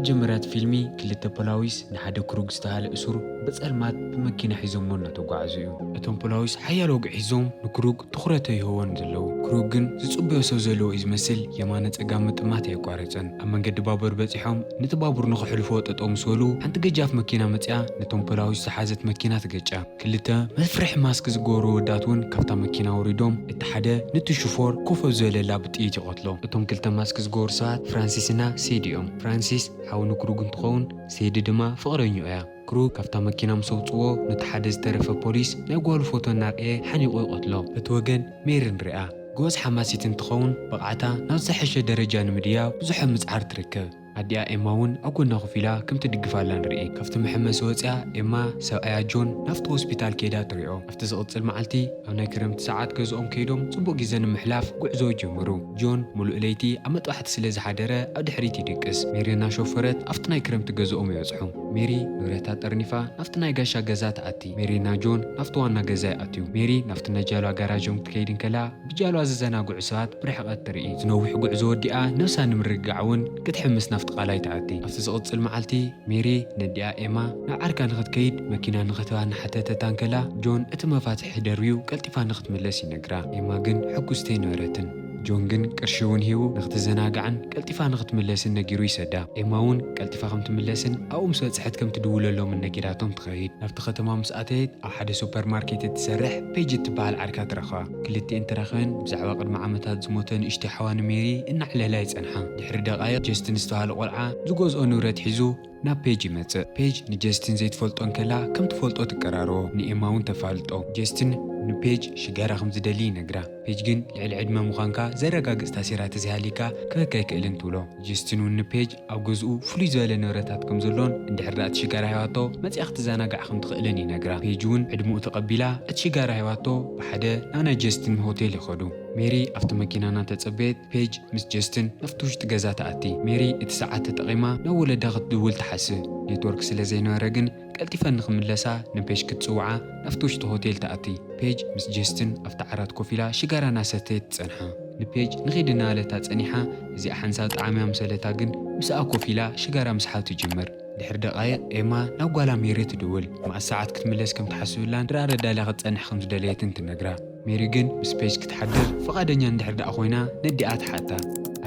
መጀመርያ እቲ ፊልሚ ክልተ ፖላዊስ ንሓደ ክሩግ ዝተባህለ እሱር ብጸልማት ብመኪና ሒዞሞ እናተጓዓዙ እዩ። እቶም ፖላዊስ ሓያል ወግዒ ሒዞም ንክሩግ ትኹረት ይህብዎን ዘለዉ። ክሩግ ግን ዝጽበዮ ሰብ ዘለዎ እዩ ዝመስል፣ የማነ ጸጋም ምጥማት ኣየቋረጸን። ኣብ መንገዲ ባቡር በጺሖም ነቲ ባቡር ንኽሕልፍዎ ጠጠው ምስ በሉ ሓንቲ ገጃፍ መኪና መጺኣ ነቶም ፖላዊስ ዝሓዘት መኪና ትገጫ። ክልተ መፍርሒ ማስክ ዝገበሩ ወዳት እውን ካብታ መኪና ወሪዶም እቲ ሓደ ነቲ ሽፎር ኮፍ ኣብ ዝበለላ ብጥይት ይቐትሎ። እቶም ክልተ ማስክ ዝገበሩ ሰባት ፍራንሲስና ሴድ እዮም። ፍራንሲስ ሓው ንክሩግ እንትኸውን ሴድ ድማ ፍቕረኛኡ እያ። ክሩግ ካብታ መኪና ምስ ኣውፅዎ ነቲ ሓደ ዝተረፈ ፖሊስ ናይ ጓሉ ፎቶ እናርኣየ ሓኒቑ ይቐትሎ። በቲ ወገን ሜሪ ንሪኣ ጎበዝ ሓማሲት እንትኸውን ብቕዓታ ናብ ዝሐሸ ደረጃ ንምድያብ ብዙሕ ኣብ ምፅዓር ትርከብ። ኣዲኣ ኤማ እውን ኣብ ጎና ኮፍ ኢላ ከም ትድግፋላ ንርኢ። ካብቲ መሐመሲ ወፂኣ ኤማ ሰብኣያ ጆን ናብቲ ሆስፒታል ከይዳ ትሪኦ። ኣብቲ ዝቕፅል መዓልቲ ኣብ ናይ ክረምቲ ሰዓት ገዝኦም ከይዶም ፅቡቕ ግዜ ንምሕላፍ ጉዕዞ ይጅምሩ። ጆን ሙሉእ ለይቲ ኣብ መጥባሕቲ ስለ ዝሓደረ ኣብ ድሕሪት ይድቅስ። ሜሪ እናሾፈረት ኣብቲ ናይ ክረምቲ ገዝኦም ይበፅሑ። ሜሪ ንብረታ ጠርኒፋ ናብቲ ናይ ጋሻ ገዛ ትኣቲ። ሜሪና ጆን ናብቲ ዋና ገዛ ይኣትዩ። ሜሪ ናብቲ ናይ ጃልባ ጋራጆም ክትከይድ እንከላ ብጃልባ ዝዘናግዑ ሰባት ብርሕቐት ትርኢ። ዝነዊሕ ጉዕዞ ወዲኣ ነብሳ ንምርግጋዕ እውን ክትሕምስ ናብቲ ቃላይ ትኣቲ። ኣብቲ ዝቕጽል መዓልቲ ሜሪ ነዲኣ ኤማ ናብ ዓርካ ንኽትከይድ መኪና ንኽትባ እናሓተተታ እንከላ ጆን እቲ መፋትሒ ደርብዩ ቀልጢፋ ንኽትምለስ ይነግራ። ኤማ ግን ሕጉስቲ ኣይነበረትን። ጆን ግን ቅርሺ እውን ሂቡ ንኽትዘናጋዕን ቀልጢፋ ንኽትምለስን ነጊሩ ይሰዳ። ኤማ እውን ቀልጢፋ ከም ትምለስን ኣብኡ ምስ በጽሐት ከም ትድውለሎምን ነጊራቶም ትኸይድ። ናብቲ ከተማ ምስ ኣተየት ኣብ ሓደ ሱፐርማርኬት እትሰርሕ ፔጅ እትበሃል ዓርካ ትረኽባ። ክልቲኤን ተራኺበን ብዛዕባ ቅድሚ ዓመታት ዝሞተ ንእሽቶ ሓዋ ንሜሪ እናዕለላ ይጸንሓ። ድሕሪ ደቓይቕ ጀስትን ዝተባህለ ቆልዓ ዝገዝኦ ንብረት ሒዙ ናብ ፔጅ ይመጽእ። ፔጅ ንጀስትን ዘይትፈልጦ እንከላ ከም ትፈልጦ ትቀራርቦ። ንኤማ እውን ተፋልጦ። ጀስትን ንፔጅ ሽጋራ ከም ዝደሊ ይነግራ። ፔጅ ግን ልዕሊ ዕድመ ምዃንካ ዘረጋግጽ ታሴራ ተዘይሃልይካ ክህበካ ኣይክእልን ትብሎ። ጀስትን እውን ንፔጅ ኣብ ገዝኡ ፍሉይ ዝበለ ንብረታት ከም ዘሎን እንድሕር ደኣ እቲ ሽጋራ ሂባቶ መጺኣ ክትዘናጋዕ ከም ትኽእልን ይነግራ። ፔጅ እውን ዕድመኡ ተቐቢላ እቲ ሽጋራ ሂባቶ ብሓደ ናብ ናይ ጀስትን ሆቴል ይኸዱ። ሜሪ ኣብቲ መኪና እናተጸበየት ፔጅ ምስ ጀስትን ናብቲ ውሽጢ ገዛ ትኣቲ። ሜሪ እቲ ሰዓት ተጠቒማ ናብ ወለዳ ክትድውል ትሓስብ። ኔትወርክ ስለ ዘይነበረ ግን ቀልጢፈን ንኽምለሳ ንፔጅ ክትጽውዓ ናብቲ ውሽጢ ሆቴል ትኣቲ። ፔጅ ምስ ጀስትን ኣብቲ ዓራት ኮፍ ኢላ ሽጋራ እናሰተየት ትጸንሓ። ንፔጅ ንኺድ እናበለታ ጸኒሓ፣ እዚኣ ሓንሳብ ጠዓምያ ምሰለታ ግን ምስኣ ኮፍ ኢላ ሽጋራ ምስሓብ ትጅምር። ድሕሪ ደቓይቕ ኤማ ናብ ጓላ ሜሪ ትድውል። መኣስ ሰዓት ክትምለስ ከም ትሓስብላን ድራር ኣዳልያ ክትጸንሕ ከም ዝደለየትን ትነግራ። ሜሪ ግን ምስ ፔጅ ክትሓድር ፍቓደኛ እንድሕር ደኣ ኮይና ነዲኣ ትሓታ።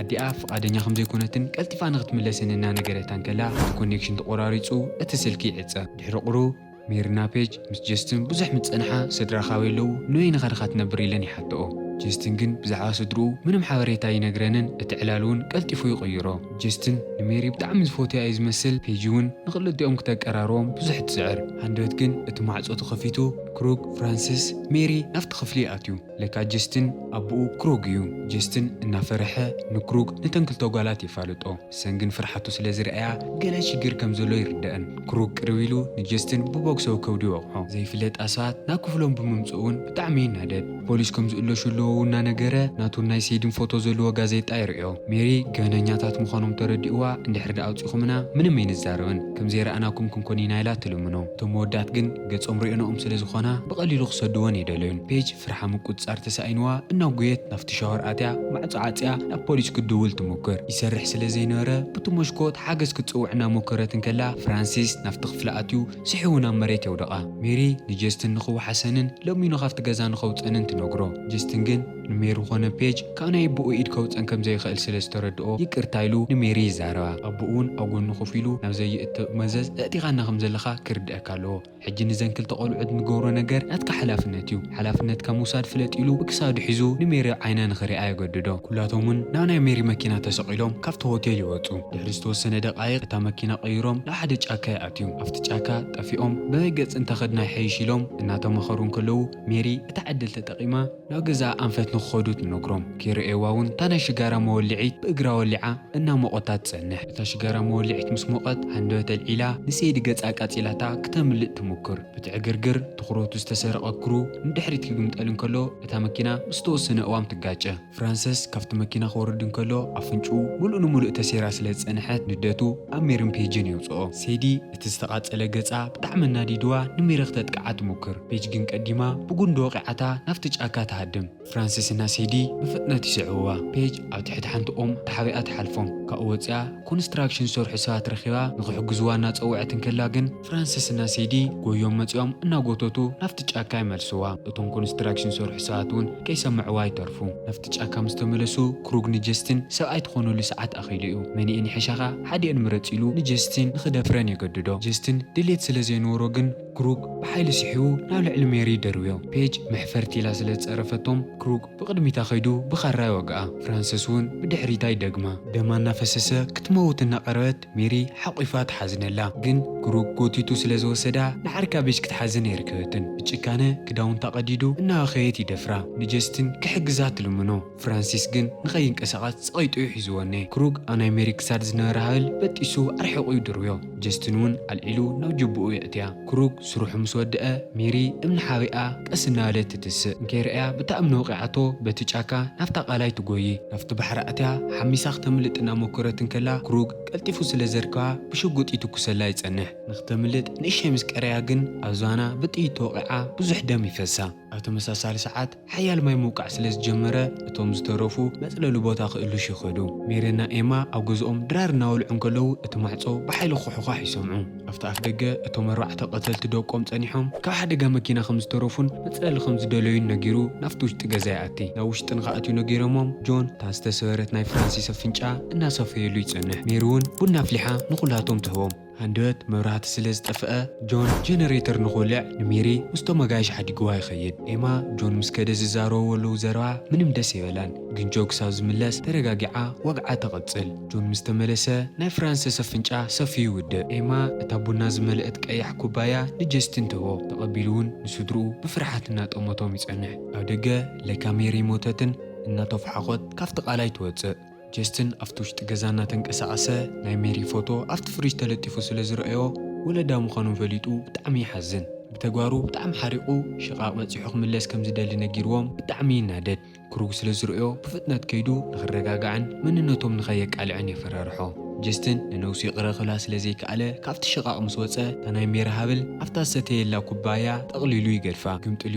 ኣዲኣ ፍቓደኛ ከም ዘይኮነትን ቀልጢፋ ንኽትምለስን እናነገረታ እንከላ እቲ ኮኔክሽን ተቖራሪጹ እቲ ስልኪ ይዕጸ። ድሕሪ ቁሩብ ሜሪና ፔጅ ምስ ጀስትን ብዙሕ ምስ ጸንሓ፣ ስድራኻ ኣበይ ኣለዉ? ንበይንኻ ዲኻ ትነብር? ኢለን ይሓትኦ። ጀስትን ግን ብዛዕባ ስድርኡ ምንም ሓበሬታ ኣይነግረንን፣ እቲ ዕላል እውን ቀልጢፉ ይቕይሮ። ጀስትን ንሜሪ ብጣዕሚ ዝፈትያ እዩ ዝመስል፣ ፔጅ እውን ንኽልቲኦም ክተቀራርቦም ብዙሕ ትጽዕር። ሃንደበት ግን እቲ ማዕጾ ተኸፊቱ፣ ክሩግ፣ ፍራንሲስ፣ ሜሪ ናብቲ ክፍሊ ይኣትዩ። ለካ ጀስትን ኣቦኡ ክሩግ እዩ። ጀስትን እናፈርሐ ንክሩግ ነተን ክልተ ጓላት የፋልጦ። ንሰን ግን ፍርሓቱ ስለ ዝረኣያ ገለ ሽግር ከም ዘሎ ይርደኣን። ክሩግ ቅርብ ኢሉ ንጀስትን ብቦክስ ኣብ ከብዱ ይወቕዖ። ዘይፍለጣ ሰባት ናብ ክፍሎም ብምምጽኡ እውን ብጣዕሚ ይናደድ። ፖሊስ ከም ዝእለሹ ኣለዎ እናነገረ ናቱን ናይ ሴድን ፎቶ ዘለዎ ጋዜጣ ይርእዮ። ሜሪ ገበነኛታት ምዃኖም ተረዲእዋ እንድሕር ደኣ ኣውጺኹምና ምንም ኣይንዛረብን፣ ከም ዘይረኣናኩም ክንኮን ኢና ኢላ ትልምኖ። እቶም መወዳት ግን ገጾም ርእየንኦም ስለ ዝኾና ብቐሊሉ ክሰድወን ኣይደለዩን። ፔጅ ፍርሓ ምቁጽጻር ተሳኢንዋ እናጎየት ናብቲ ሻወር ኣትያ ማዕጾ ዓጽያ ናብ ፖሊስ ክትድውል ትሞክር። ይሰርሕ ስለ ዘይነበረ ብቲ መስኮት ሓገዝ ክትጽውዕ እናሞከረት እንከላ ፍራንሲስ ናብቲ ክፍሊ ኣትዩ ስሒቡ ናብ መሬት የውድቓ። ሜሪ ንጀስትን ንኽወሓሰንን ለሚኑ ካብቲ ገዛ ንኸውጸንን ትነግሮ። ጀስትን ግን ንሜሪ ኾነ ፔጅ ካብ ናይ ኣቦኡ ኢድ ከውጸን ከም ዘይኽእል ስለ ዝተረድኦ ይቅርታ ኢሉ ንሜሪ ይዛረባ። ኣቦኡ እውን ኣብ ጎኑ ኮፍ ኢሉ ናብ ዘይእተእ መዘዝ ኣእቲኻና ከም ዘለኻ ክርድኣካ ኣለዎ። ሕጂ ንዘን ክልተ ቆልዑት ንገብሮ ነገር ናትካ ሓላፍነት እዩ። ሓላፍነትካ ምውሳድ ፍለጥ ኢሉ ብክሳዱ ሒዙ ንሜሪ ዓይና ንኽሪኣ የገድዶ። ኩላቶም እውን ናብ ናይ ሜሪ መኪና ተሰቒሎም ካብቲ ሆቴል ይወጹ። ድሕሪ ዝተወሰነ ደቓይቕ እታ መኪና ቀይሮም ናብ ሓደ ጫካ ይኣትዩ። ኣብቲ ጫካ ጠፊኦም በበይ ገጽ እንተኸድና ይሐይሽ ኢሎም እናተማኸሩ እንከለዉ ሜሪ እታ ዕድል ተጠቒማ ናብ ገዛኣ ኣንፈት ንኽኸዱ ትነግሮም። ከይረኣይዋ እውን እታ ናይ ሽጋራ መወልዒት ብእግራ ወሊዓ እናሞቐታ ትጸንሕ። እታ ሽጋራ መወልዒት ምስ ሞቐት ሃንደበት ኣልዒላ ንሴዲ ገጻ ኣቃጺላታ ክተምልጥ ትሙክር። ብቲ ዕግርግር ትኹረቱ ዝተሰረቐ ክሩ ንድሕሪት ክግምጠል እንከሎ እታ መኪና ምስ ተወሰነ እዋም ትጋጨ። ፍራንሰስ ካብቲ መኪና ክወርድ እንከሎ ኣፍንጭኡ ሙሉእ ንሙሉእ ተሴራ ስለ ዝጸንሐት ንደቱ ኣብ ሜርን ፔጅን የውጽኦ። ሴዲ እቲ ዝተቓጸለ ገጻ ብጣዕሚ ኣናዲድዋ ንሜሪ ክተጥቅዓ ትሙክር። ፔጅ ግን ቀዲማ ብጉንዲ ወቒዓታ ናብቲ ጫካ ትሃድም። ፍራንሲስ እና ሴዲ ብፍጥነት ይስዕብዋ። ፔጅ ኣብ ትሕቲ ሓንቲ ኦም ተሓቢኣ ትሓልፎም። ካብኡ ወፂኣ ኮንስትራክሽን ዝሰርሑ ሰባት ረኺባ ንኽሕግዝዋ እናፀውዐት እንከላ ግን፣ ፍራንሲስ እና ሴዲ ጎዮም መፂኦም እናጎተቱ ናብቲ ጫካ ይመልስዋ። እቶም ኮንስትራክሽን ዝሰርሑ ሰባት እውን ከይሰምዕዋ ይተርፉ። ናብቲ ጫካ ምስ ተመለሱ፣ ክሩግ ንጀስቲን ሰብኣይ ትኾነሉ ሰዓት ኣኺሉ እዩ። መንእን ይሕሻኻ፣ ሓዲአን ምረፅ ኢሉ ንጀስቲን ንኽደፍረን የገድዶ። ጀስቲን ድሌት ስለ ዘይነበሮ ግን፣ ክሩግ ብሓይሊ ስሒቡ ናብ ልዕሊ ሜሪ ይደርብዮ። ፔጅ መሕፈርቲ ኢላ ስለ ዝጸረፈቶም፣ ክሩግ ብቕድሚታ ከይዱ ብኻራ ይወግኣ። ፍራንሰስ እውን ብድሕሪታ ይደግማ። ደማ እናፈሰሰ ክትመውት እናቐረበት፣ ሜሪ ሓቒፋ ትሓዝነላ። ግን ክሩግ ጎቲቱ ስለ ዝወሰዳ፣ ንዓርካ ቤጅ ክትሓዝን ኣይርከበትን። ብጭካነ ክዳውንታ ቀዲዱ እናበኸየት ይደፍራ። ንጀስቲን ክሕግዛ ትልምኖ። ፍራንሲስ ግን ንኸይንቀሳቐስ ጸቒጡ እዩ ሒዝዎ እኒኤ። ክሩግ ኣብ ናይ ሜሪ ክሳድ ዝነበረ ሃብል በጢሱ ኣርሒቑ ይድርብዮ። ጀስቲን እውን ኣልዒሉ ናብ ጅብኡ የእትያ። ክሩግ ስርሑ ምስ ወድአ፣ ሜሪ እምኒ ሓቢኣ ቀስ እናበለት ትትስእ። እንከይረኣያ ብጣዕሚ ነውቂዓቶ በቲ ጫካ ናብታ ቃላይ ትጎዪ። ናብቲ ባሕሪ ኣትያ ሓሚሳ ክተምልጥ እናሞከረት እንከላ፣ ክሩግ ቀልጢፉ ስለ ዘርከባ ብሽጉጥ ይትኩሰላ ይጸንሕ። ንክተምልጥ ንእሽተይ ምስ ቀረያ ግን ኣብ ዝባና ብጥይት ተወቒዓ ብዙሕ ደም ይፈሳ። ኣብ ተመሳሳሊ ሰዓት ሓያል ማይ ምውቃዕ ስለ ዝጀመረ፣ እቶም ዝተረፉ መጽለሊ ቦታ ክእልሹ ይኸዱ። ሜሪና ኤማ ኣብ ገዝኦም ድራር እናበልዑ እንከለዉ፣ እቲ ማዕጾ ብሓይሊ ኹሕዃሕ ይሰምዑ። ኣብቲ ኣፍ ደገ እቶም ኣርባዕተ ቀተልቲ ደቆም ጸኒሖም ካብ ሓደጋ መኪና ከም ዝተረፉን መጽለሊ ከም ዝደለዩን ነጊሩ ናብቲ ውሽጢ ገዛ ይኣቲ። ናብ ውሽጢ ንኽኣትዩ ነጊሮሞም፣ ጆን እታ ዝተሰበረት ናይ ፍራንሲስ ኣፍንጫ እናሰፈየሉ ይጸንሕ። ሜሪ እውን ቡና ኣፍሊሓ ንኹላቶም ትህቦም። ሃንደበት መብራህቲ ስለ ዝጠፍአ፣ ጆን ጀነሬተር ንኽወልዕ ንሜሪ ምስቶም ኣጋይሽ ሓዲግዋ ይኸይድ። ኤማ ጆን ምስ ከደ ዝዛረቡ ዘለዉ ዘረባ ምንም ደስ ኣይበላን፣ ግን ጆ ክሳብ ዝምለስ ተረጋጊዓ ወግዓ ተቐጽል። ጆን ምስ ተመለሰ ናይ ፍራንሰስ ኣፍንጫ ሰፍዩ ይውድእ። ኤማ እታ ቡና ዝመልአት ቀያሕ ኩባያ ንጀስቲን ትህቦ። ተቐቢሉ እውን ንስድርኡ ብፍርሓት እናጠመቶም ይጸንሕ። ኣብ ደገ ለካ ሜሪ ሞተትን እናተፋሓቖት ካብቲ ቃላይ ትወጽእ። ጀስቲን ኣብቲ ውሽጢ ገዛ እናተንቀሳቐሰ ናይ ሜሪ ፎቶ ኣብቲ ፍሪጅ ተለጢፉ ስለ ዝረኣዮ፣ ወለዳ ምዃኖም ፈሊጡ ብጣዕሚ ይሓዝን። ብተግባሩ ብጣዕሚ ሓሪቑ ሽቓቕ በጺሑ ክምለስ ከም ዝደሊ ነጊርዎም ብጣዕሚ ይናደድ። ክሩግ ስለ ዝርእዮ ብፍጥነት ከይዱ ንኽረጋጋዕን መንነቶም ንኸየቃልዕን የፈራርሖ። ጀስቲን ንነብሱ ይቕረ ክብላ ስለ ዘይከኣለ ካብቲ ሽቓቕ ምስ ወጸ፣ እታ ናይ ሜሪ ሃብል ኣብታ ዝሰተየላ ኩባያ ጠቕሊሉ ይገድፋ። ግምጥል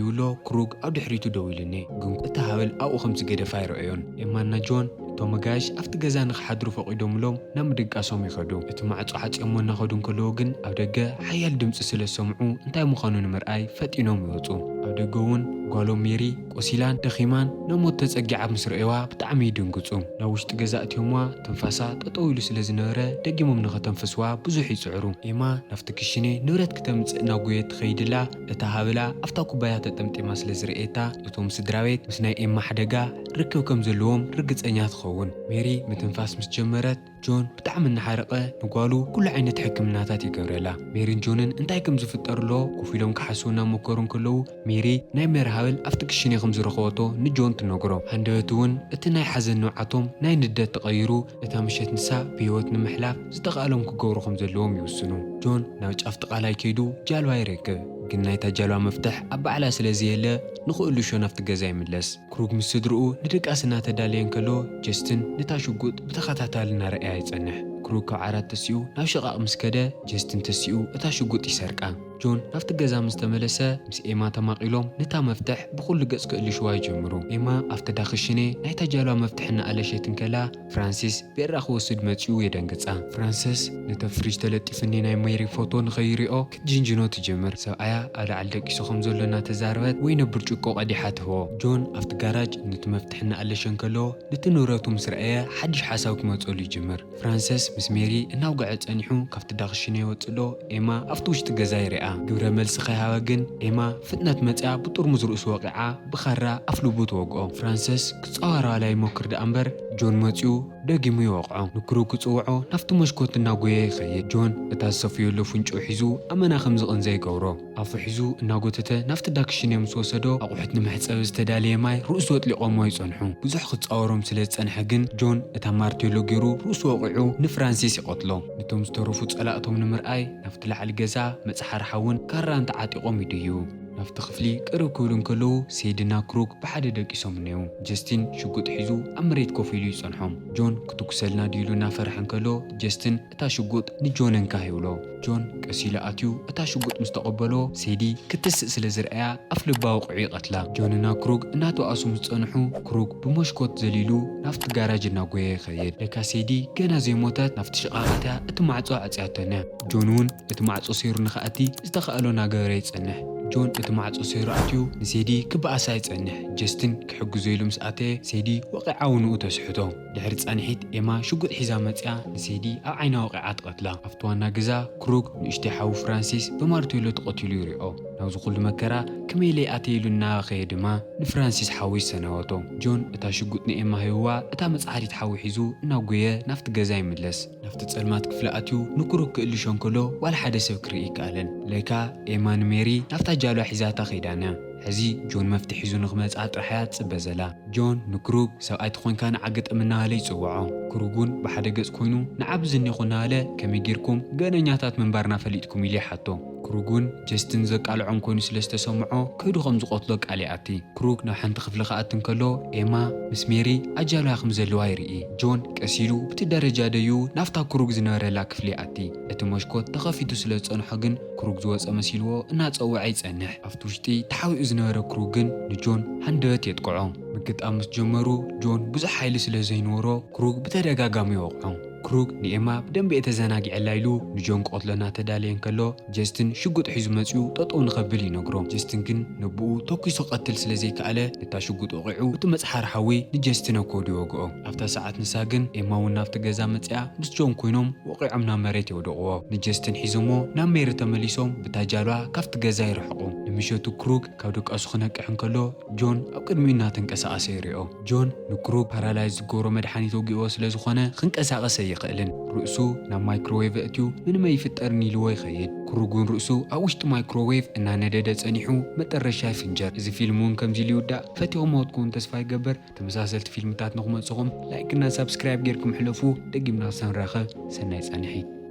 ይብሎ፣ ክሩግ ኣብ ድሕሪቱ ደው ኢሉ እኒኤ። ግን እታ ሃብል ኣብኡ ከም ዝገደፋ ኣይረኣዮን። ኤማና ጆን እቶም ኣጋይሽ ኣብቲ ገዛ ንኽሓድሩ ፈቒዶምሎም ናብ ምድቃሶም ይኸዱ። እቲ ማዕጾ ሓጺኦሞ እናኸዱ እንከለዉ ግን ኣብ ደገ ሓያል ድምጺ ስለ ዝሰምዑ እንታይ ምዃኑ ንምርኣይ ፈጢኖም ይወጹ። ኣብ ደገ እውን ጓሎም ሜሪ ቆሲላን ደኺማን ናብ ሞት ተጸጊዓ ምስ ረኣዩዋ ብጣዕሚ ይድንግጹ። ናብ ውሽጢ ገዛ ኣእትዮምዋ ትንፋሳ ጠጠው ኢሉ ስለ ዝነበረ ደጊሞም ንኸተንፍስዋ ብዙሕ ይጽዕሩ። ኤማ ናብቲ ክሽነ ንብረት ክተምጽእ እናጎየት ትኸይድላ እታ ሃብላ ኣብታ ኩባያ ተጠምጢማ ስለ ዝረኣየታ እቶም ስድራ ቤት ምስ ናይ ኤማ ሓደጋ ርክብ ከም ዘለዎም ርግጸኛ ትኸውን። ሜሪ ምትንፋስ ምስ ጀመረት ጆን ብጣዕሚ እናሓረቐ ንጓሉ ኩሉ ዓይነት ሕክምናታት ይገብረላ። ሜሪን ጆንን እንታይ ከም ዝፍጠር ኣሎ ኮፍ ኢሎም ክሓስቡ እናመከሩ እንከለዉ ሜሪ ናይ ሜሪ ሃብል ኣብቲ ክሽነ ከም ዝረኸበቶ ንጆን ትነግሮ። ሃንደበት እውን እቲ ናይ ሓዘን ንብዓቶም ናይ ንደት ተቐይሩ እታ ምሸት ንሳ ብህይወት ንምሕላፍ ዝተኻእሎም ክገብሩ ከም ዘለዎም ይውስኑ። ጆን ናብ ጫፍ ጥቓላይ ከይዱ ጃልባ ይረክብ፣ ግን ናይታ ጃልባ መፍትሕ ኣብ ባዕላ ስለ ዘየለ ንኽእልሾ ናብቲ ገዛ ይምለስ። ክሩግ ምስ ስድርኡ ንድቃስ እናተዳለየ እንከሎ ጀስትን ነታ ሽጉጥ ብተኸታታሊ እናረኣያ ይጸንሕ። ክሩግ ካብ ዓራት ተሲኡ ናብ ሽቓቕ ምስ ከደ ጀስትን ተሲኡ እታ ሽጉጥ ይሰርቃ። ጆን ናብቲ ገዛ ምስ ተመለሰ ምስ ኤማ ተማቒሎም ነታ መፍትሕ ብኹሉ ገጽ ክእልሽዋ ይጀምሩ። ኤማ ኣብቲ ዳኽሽነ ናይታ ጃልባ መፍትሕ እናኣለሸት እንከላ ፍራንሲስ ቤራ ክወስድ መጺኡ የደንግጻ። ፍራንሰስ ነቲ ኣብ ፍሪጅ ተለጢፉ እኒ ናይ ሜሪ ፎቶ ንኸይሪኦ ክትጅንጅኖ ትጅምር። ሰብኣያ ኣብ ላዕሊ ደቂሱ ከም ዘሎ እናተዛረበት ወይኒ ብርጭቆ ቀዲሓ ትህቦ። ጆን ኣብቲ ጋራጅ ነቲ መፍትሒ እናኣለሸ እንከሎ ነቲ ንብረቱ ምስ ረኣየ ሓድሽ ሓሳብ ክመጸሉ ይጅምር። ፍራንሰስ ምስ ሜሪ እናውግዐ ጸኒሑ ካብቲ ዳኽሽነ ይወጽእ ኣሎ። ኤማ ኣብቲ ውሽጢ ገዛ ይርኣ። ግብረ መልሲ ከይሃበ ግን ኤማ ፍጥነት መጺኣ ብጥርሙዝ ርእሱ ወቒዓ ብኻራ ኣፍ ልቡ ትወግኦ። ፍራንሰስ ክጻወር ዋላ ይሞክር ደኣ እምበር ጆን መጺኡ ደጊሙ ይወቕዖ። ንክሩግ ክጽውዖ ናብቲ መስኮት እናጎየ ይኸይድ። ጆን እታ ዝሰፍየሉ ፍንጭኡ ሒዙ ኣመና ከም ዝቕንዘ ይገብሮ። ኣፉ ሒዙ እናጎተተ ናብቲ ዳክሽነ ምስ ወሰዶ ኣቑሑት ንመሕጸቢ ዝተዳለየ ማይ ርእሱ ኣጥሊቖሞ ይጸንሑ። ብዙሕ ክጻወሮም ስለ ዝጸንሐ ግን ጆን እታ ማርቴሎ ገይሩ ርእሱ ወቒዑ ንፍራንሲስ ይቐትሎ። ነቶም ዝተረፉ ጸላእቶም ንምርኣይ ናብቲ ላዕሊ ገዛ መጽሓሪ ሓውን ካራን ተዓጢቖም ይድይቡ። ናብቲ ክፍሊ ቅርብ ክብሉ እንከለዉ፣ ሴዲና ክሩግ ብሓደ ደቂሶም እነዩ። ጀስቲን ሽጉጥ ሒዙ ኣብ መሬት ኮፍ ኢሉ ይጸንሖም። ጆን ክትኩሰልና ድዩ ኢሉ እናፈርሐ እንከሎ፣ ጀስቲን እታ ሽጉጥ ንጆን እንካ ይብሎ። ጆን ቀስ ኢሉ ኣትዩ እታ ሽጉጥ ምስ ተቐበሎ፣ ሴዲ ክትስእ ስለ ዝረኣያ ኣፍ ልባ ወቒዑ ይቐትላ። ጆንና ክሩግ እናተባእሱ ምስ ጸንሑ፣ ክሩግ ብመስኮት ዘሊሉ ናብቲ ጋራጅ እናጎየ ይኸይድ። ለካ ሴዲ ገና ዘይሞተት ናብቲ ሽቓቓት እያ እቲ ማዕጾ ዓጽያቶ ነያ። ጆን እውን እቲ ማዕጾ ሰይሩ ንኽኣቲ ዝተኻእሎ እናገበረ ይጸንሕ። ጆን እቲ ማዕጾ ሰይሩ ኣትዩ ንሴዲ ክበኣሳ ይጸንሕ። ጀስቲን ክሕግዞ ኢሉ ምስ ኣተየ፣ ሴዲ ወቒዓ ውንኡ ተስሕቶ። ድሕሪ ጻንሒት ኤማ ሽጉጥ ሒዛ መጽያ ንሴዲ ኣብ ዓይና ወቒዓ ትቐትላ። ኣብቲ ዋና ገዛ ክሩግ ንእሽተይ ሓዉ ፍራንሲስ ብማርቴሎ ተቐቲሉ ይሪኦ። ናብዚ ኩሉ መከራ ከመይ ኢለ ኣትየ ኢሉ እናበኸየ ድማ ንፍራንሲስ ሓዉ ይሰናበቶ። ጆን እታ ሽጉጥ ንኤማ ሂብዋ እታ መጽሓሪት ሓዉ ሒዙ እናጎየ ናብቲ ገዛ ይምለስ። ናብቲ ጸልማት ክፍሊ ኣትዩ ንክሩግ ክእልሾ እንከሎ ዋላ ሓደ ሰብ ክርኢ ይከኣለን። ለካ ኤማ ንሜሪ ናብታ ጃልባ ሒዛታ ከይዳነ። ሕዚ ጆን መፍትሒ ሒዙ ንኽመጽኣ ጥራሕ እያ ትጽበ ዘላ። ጆን ንክሩግ ሰብኣይ ተኾንካ ንዓ ግጠም እናበለ ይጽውዖ። ክሩግ እውን ብሓደ ገጽ ኮይኑ ንዓ ብዝኔኹ እናበለ ከመይ ጌርኩም ገነኛታት ምንባርና ፈሊጥኩም ኢሉ ይሓቶ። ክሩግ እውን ጀስቲን ዘቃልዖም ኮይኑ ስለ ዝተሰምዖ ከይዱ ከም ዝቐትሎ ቃል ይኣቲ። ክሩግ ናብ ሓንቲ ክፍሊ ክኣቲ እንከሎ ኤማ ምስ ሜሪ ኣብ ጃልባ ከም ዘለዋ ይርኢ። ጆን ቀስ ኢሉ ብቲ ደረጃ ደዩ ናብታ ክሩግ ዝነበረላ ክፍሊ ይኣቲ። እቲ መስኮት ተኸፊቱ ስለ ዝጸንሖ ግን ክሩግ ዝወጸ መሲልዎ እናጸውዐ ይጸንሕ። ኣብቲ ውሽጢ ተሓቢኡ ዝነበረ ክሩግ ግን ንጆን ሃንደበት የጥቅዖ። ምግጣም ምስ ጀመሩ ጆን ብዙሕ ሓይሊ ስለ ዘይነበሮ ክሩግ ብተደጋጋሚ ይወቕዖ። ክሩግ ንኤማ ብደንቢ እየ ተዘናጊዐላ ኢሉ ንጆን ክቐትሎ እናተዳለየ እንከሎ ጀስቲን ሽጉጥ ሒዙ መጺኡ ጠጠው ንኸብል ይነግሮ። ጀስቲን ግን ነብኡ ተኩሱ ክቐትል ስለ ዘይከኣለ ነታ ሽጉጥ ወቒዑ እቲ መጽሓሪ ሓዊ ንጀስቲን ኣብ ከብዱ ይወግኦ። ኣብታ ሰዓት ንሳ ግን ኤማ እውን ናብቲ ገዛ መጺኣ ምስ ጆን ኮይኖም ወቒዖም ናብ መሬት የውድቕዎ። ንጀስቲን ሒዞሞ ናብ ሜሪ ተመሊሶም ብታ ጃልባ ካብቲ ገዛ ይርሕቑ። ንምሸቱ ክሩግ ካብ ድቃሱ ክነቅሕ እንከሎ ጆን ኣብ ቅድሚኡ እናተንቀሳቐሰ ይሪኦ። ጆን ንክሩግ ፓራላይዝ ዝገብሮ መድሓኒት ወጊእዎ ስለ ዝኾነ ክንቀሳቐስ ኣይኽእልን። ርእሱ ናብ ማይክሮዌቭ ኣእትዩ ምንም ኣይፍጠርን ኢልዎ ይኸይድ። ክሩግ እውን ርእሱ ኣብ ውሽጢ ማይክሮዌቭ እናነደደ ጸኒሑ መጠረሻ ይፍንጀር። እዚ ፊልም እውን ከምዚ ኢሉ ይውዳእ። ፈቲኹምዎ ክትኮኑ ተስፋ ይገብር። ተመሳሰልቲ ፊልምታት ንኽመጽኹም ላይክ እና ሳብስክራይብ ጌርኩም ሕለፉ። ደጊምና ክሳብ ንራኸብ ሰናይ ጻንሒት።